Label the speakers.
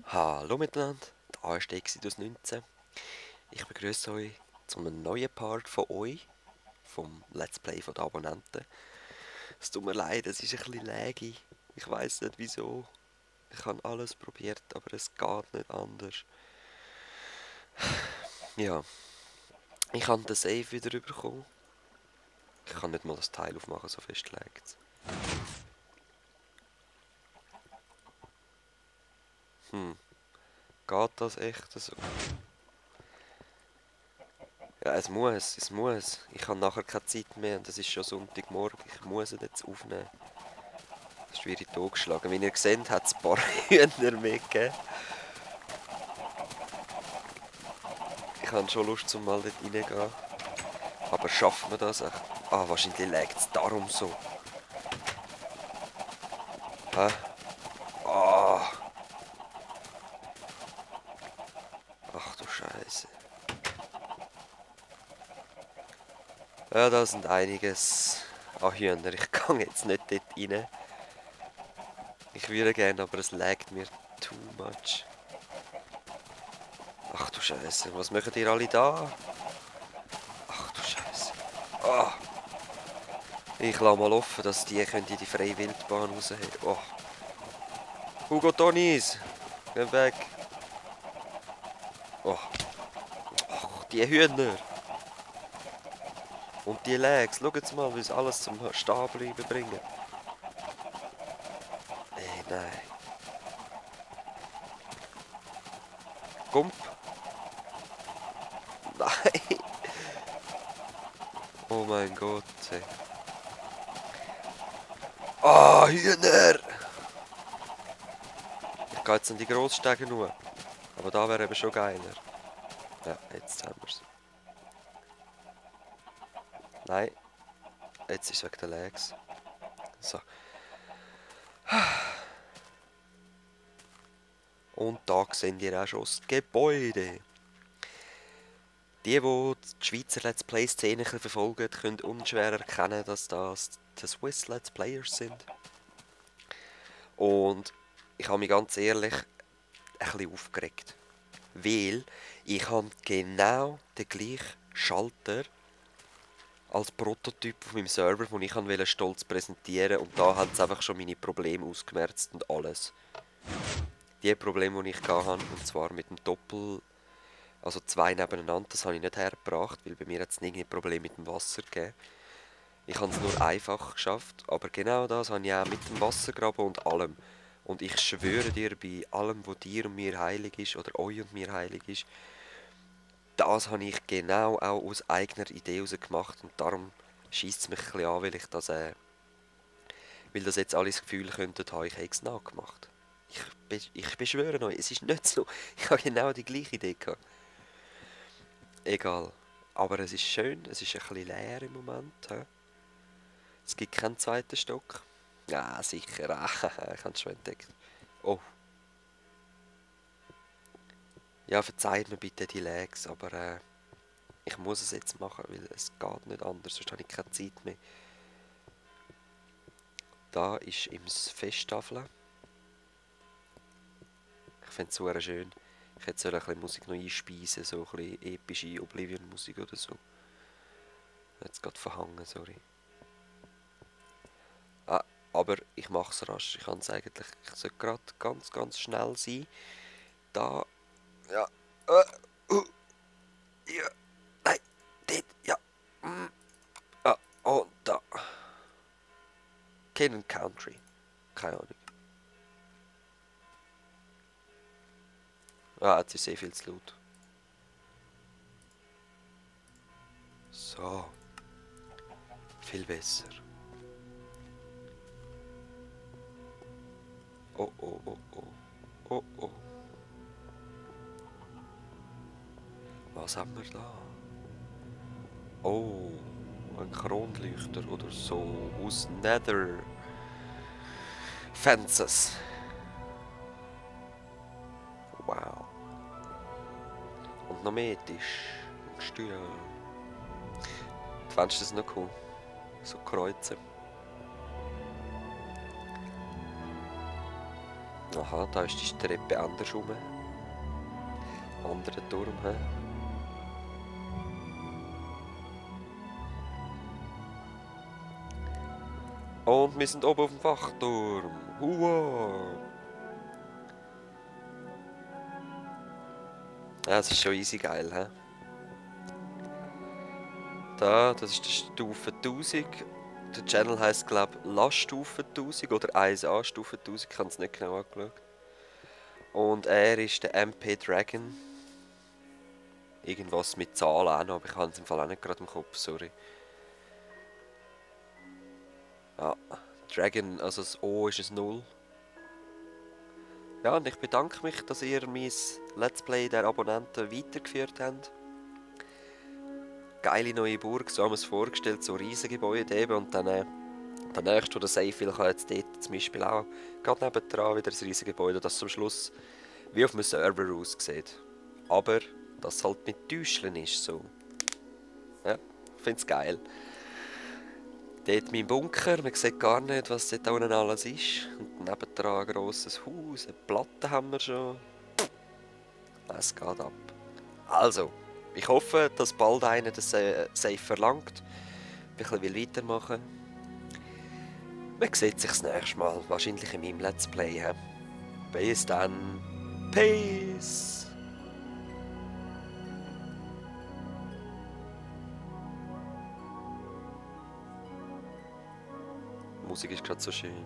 Speaker 1: Hallo miteinander, der ASD Exodus 19. Ich begrüße euch zu einem neuen Part von euch, vom Let's Play von den Abonnenten. Es tut mir leid, es ist ein bisschen laggy. Ich weiß nicht wieso. Ich habe alles probiert, aber es geht nicht anders. Ja, ich habe den Save wieder bekommen. Ich kann nicht mal das Teil aufmachen, so fest laggt. Geht das echt so? Ja, es muss. Ich habe nachher keine Zeit mehr und es ist schon Sonntagmorgen. Ich muss es jetzt aufnehmen. Das ist wieder totgeschlagen. Wie ihr seht, hat es ein paar Hühner mehr gegeben. Ich habe schon Lust, zum mal dort reingehen. Aber schaffen wir das echt? Ah, wahrscheinlich liegt es darum so. Hä? Ah, ach du Scheiße. Ja, da sind einiges an Hühner. Ich kann jetzt nicht dort rein. Ich würde gerne, aber es laggt mir too much. Ach du Scheiße, was machen ihr alle da? Ach du Scheiße. Ah, ich lasse mal offen, dass die in die freie Wildbahn raushaben. Oh. Hugo Tonis, geh weg. Oh, ach, die Hühner. Und die Legs, schaut mal, wie sie alles zum Stehen bringen. Ey, nein. Gump. Nein. Oh mein Gott, ey. Ah, Hühner! Ich gehe jetzt an die Grossstege nur. Aber da wäre eben schon geiler. Ja, jetzt haben wir es. Nein, jetzt ist es wegen der Legs. So. Und da sehen ihr auch schon das Gebäude. Die die Schweizer Let's Play-Szene verfolgen, können unschwer erkennen, dass das die Swiss Let's Players sind. Und ich habe mich ganz ehrlich ein bisschen aufgeregt. Weil ich habe genau den gleichen Schalter als Prototyp auf meinem Server, den ich stolz präsentieren wollte. Und da hat es einfach schon meine Probleme ausgemerzt und alles. Die Probleme, die ich hatte, und zwar mit dem Doppel... Also zwei nebeneinander, das habe ich nicht hergebracht, weil bei mir hat es nie Probleme mit dem Wasser gegeben. Ich habe es nur einfach geschafft, aber genau das habe ich auch mit dem Wassergraben und allem. Und ich schwöre dir, bei allem, was dir und mir heilig ist, oder euch und mir heilig ist, das habe ich genau auch aus eigener Idee heraus gemacht. Und darum schießt es mich ein bisschen an, weil das jetzt alle das Gefühl könnten haben, ich hätte es nachgemacht. Ich beschwöre euch, es ist nicht so. Ich habe genau die gleiche Idee gehabt. Egal. Aber es ist schön, es ist ein bisschen leer im Moment. He? Es gibt keinen zweiten Stock. Ja, sicher. Ich habe es schon entdeckt. Oh. Ja, verzeiht mir bitte die Lags, aber ich muss es jetzt machen, weil es geht nicht anders, sonst habe ich keine Zeit mehr. Da ist im Festtafel. Ich finde es super schön. Ich hätte ein bisschen Musik noch einspeisen, so ein bisschen epische Oblivion-Musik oder so. Jetzt gerade verhangen, sorry. Ah, aber ich mache es rasch. Ich kann es eigentlich, ich sollte gerade ganz schnell sein. Da, ja, ja, nein, dort, ja, ah, und da. King Country, keine Ahnung. Ah, jetzt ist sehr viel zu laut. So, viel besser. Oh, oh, oh, oh, oh, oh. Was haben wir da? Oh, ein Kronleuchter oder so aus Nether Fences. Wow. Und noch mehr Tisch und Stühle. Die Fenster sind noch cool. So Kreuze. Aha, da ist die Treppe andersrum. Anderer Turm, hä? Und wir sind oben auf dem Wachturm. Wow! Ja, das ist schon easy geil, hä? Da, das ist die Stufe 1000. Der Channel heisst, glaube ich, Laststufe 1000 oder 1A Stufe 1000. Ich habe es nicht genau angeschaut. Und er ist der MP Dragon. Irgendwas mit Zahlen auch noch, aber ich habe es im Fall auch nicht gerade im Kopf, sorry. Ja, Dragon, also das O ist ein 0. Ja, und ich bedanke mich, dass ihr mein Let's Play der Abonnenten weitergeführt habt. Geile neue Burg, so haben wir es vorgestellt, so Riesengebäude eben. Und dann der nächste, der safe will, kann jetzt dort zum Beispiel auch gerade nebendran wieder ein Riesengebäude, das zum Schluss wie auf einem Server aussieht. Aber das halt mit Täuscheln ist so. Ja, ich finde es geil. Dort mein Bunker, man sieht gar nicht, was dort unten alles ist. Und nebendran ein grosses Haus, eine Platte haben wir schon. Es geht ab. Also, ich hoffe, dass bald einer das Safe verlangt. Ich will weitermachen. Man sieht sich das nächste Mal, wahrscheinlich in meinem Let's Play. He? Bis dann. Peace! Die Musik ist gerade so schön.